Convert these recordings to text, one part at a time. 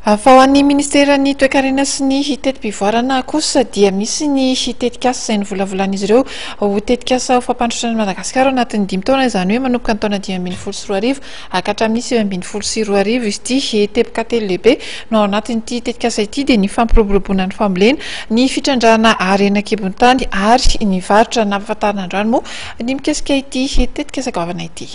Fa ho an'ny ministeran'ny toekarena sy ny teti-pivoarana kosa dia misy ny tetikasa izay novolavolan'izy ireo ho tetikasa ho fampandrosoana an'i Madagasikara ao anatin'ny dimy taona, izany hoe manomboka ny taona 2015 ka hatramin'ny 2019 izy ity. Teboka telo lehibe no ao anatin'ity tetikasa ity dia ny fampiroboroboana ny fambolena, ny fitrandrahana harena an-kibon'ny tany ary ny varotra. Nampahafantarina androany moa ny mikasika ity tetikasa goavana ity.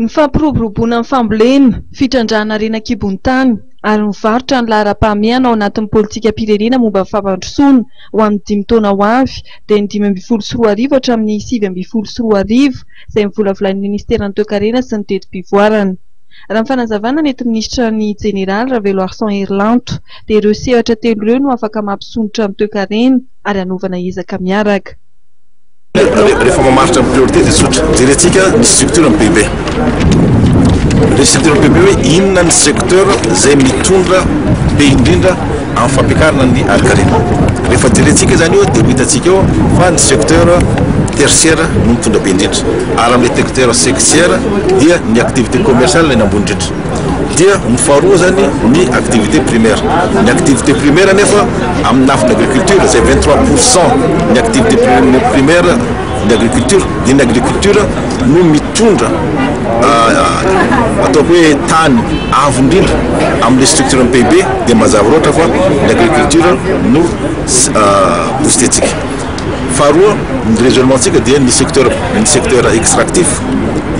Ny fampiroboroboana ny fambolena, fitrandrahana harena an-kibon'ny tany ary ny varotra ny laharam-pahamehana ao anatin'ny politikam-pirenena momba ny fampandrosoana ho amin'ny dimy taona ho avy dia ny 2015 hatramin'ny 2019 izay novolavolain'ny Ministeran'ny Toekarena sy ny Teti-pivoarana. Raha ny fanazavana nentin'ny Minisitra ny Jeneraly Raveloarison Herilanto dia ireo sehatra telo ireo no afaka mampisondrotra ny toekarena ary hanaovana ezaka miaraka. Rehefa mamaritra ny priorité dia tsotra, jerentsika ny structure ny PIB. Ny structure ny PIB hoe inona ny secteur izay mitondra be indrindra amin'ny fampiakarana ny harinkarena. Rehefa jerentsika izany eo dia ho hitantsika eo fa ny secteur tertiaire no mitondra be indrindra. Ary amin'ilay secteur sexiaire dia ny activité commerciale no ambony indrindra. Dia ny faharoa zany ny activité primaire. Ny activité primaire nefa amin'ny lafiny agriculture izay 23% ny activité primaire ny agriculture dia ny agriculture no mitondra ataoko hoe tany avo indrindra amin'ilay structure ny PIB dia mazava loatra fa ny agriculture no booster-ntsika. Faharoa, ny raisonnement-tsika dia ny secteur ny secteur extractif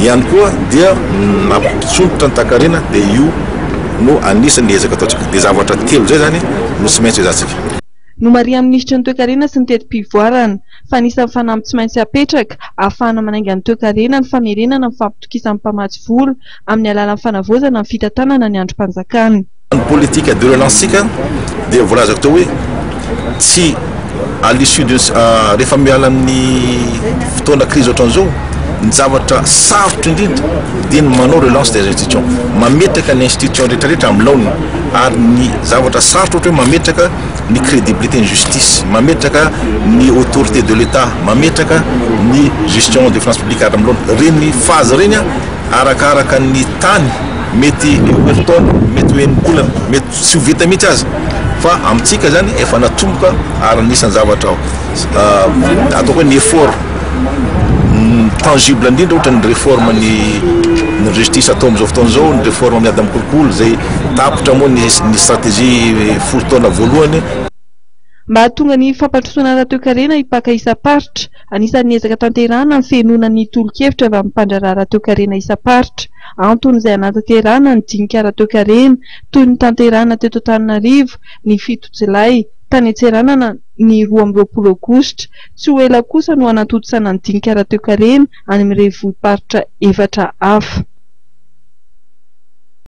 ihany koa dia nampisondrotra ny takarina dia io no anisan'ny ezaka ataontsika. Dia zavatra telo izay izany no tsy maintsy ezahantsika. Nomarihan'ny minisitry ny Toekarena sy ny Teti-pivoarana fa anisan'ny fanamby tsy maintsy apetraka ahafahana manainga ny toekarena ny famerenana ny fampitokisan'ny mpamatsy vola amin'ny alalan'ny fanavaozana ny fitantanana ny andrim-panjakana. Ny politique de relance-tsika dia voalazako teo hoe tsy à l'issue de rehefa miala amin'ny fotoana crise ohatran'izao, ny zavatra sarotra indrindra dia ny manao relance des institutions, mametraka ny institutions rehetra rehetra amin'ny laoniny ary ny zavatra sarotra ohatra hoe mametraka ny crédibilité ny justice, mametraka ny autorité de l'Etat, mametraka ny gestion des finances publiques ary amin'ny laoniny, ireny phase ireny Arakaraka ny tany, mety ho herintaona, mety ho enim-bolana, mety tsy ho vita mihitsy aza fa amintsika zany efa natomboka ary anisan'ny zavatra ataoko hoe ny effort tangible indrindra ohatra ny réforme ny ny justice atao amin'izao fotoana izao, ny réforme miady amin'ny kolikoly izay tapitra moa ny ny stratégie folo taona voalohany. Mba hahatonga ny fampandrosoana ara-toekarena hipaka isam-paritra, anisan'ny ezaka tanterahana ny fihenoana ny tolo-kevitra avy amin'ny mpandraharaha ara-toekarena isam-paritra. Antony izay hanatanterahana ny dinika ara-toekarena, toy ny notanterahina teto Antananarivo, ny fito jolay, tany Antsiranana ny 22 aogositra. Tsy ho ela kosa no hanatontosana ny dinika ara-toekarena any amin'ny renivohi-paritra efatra hafa.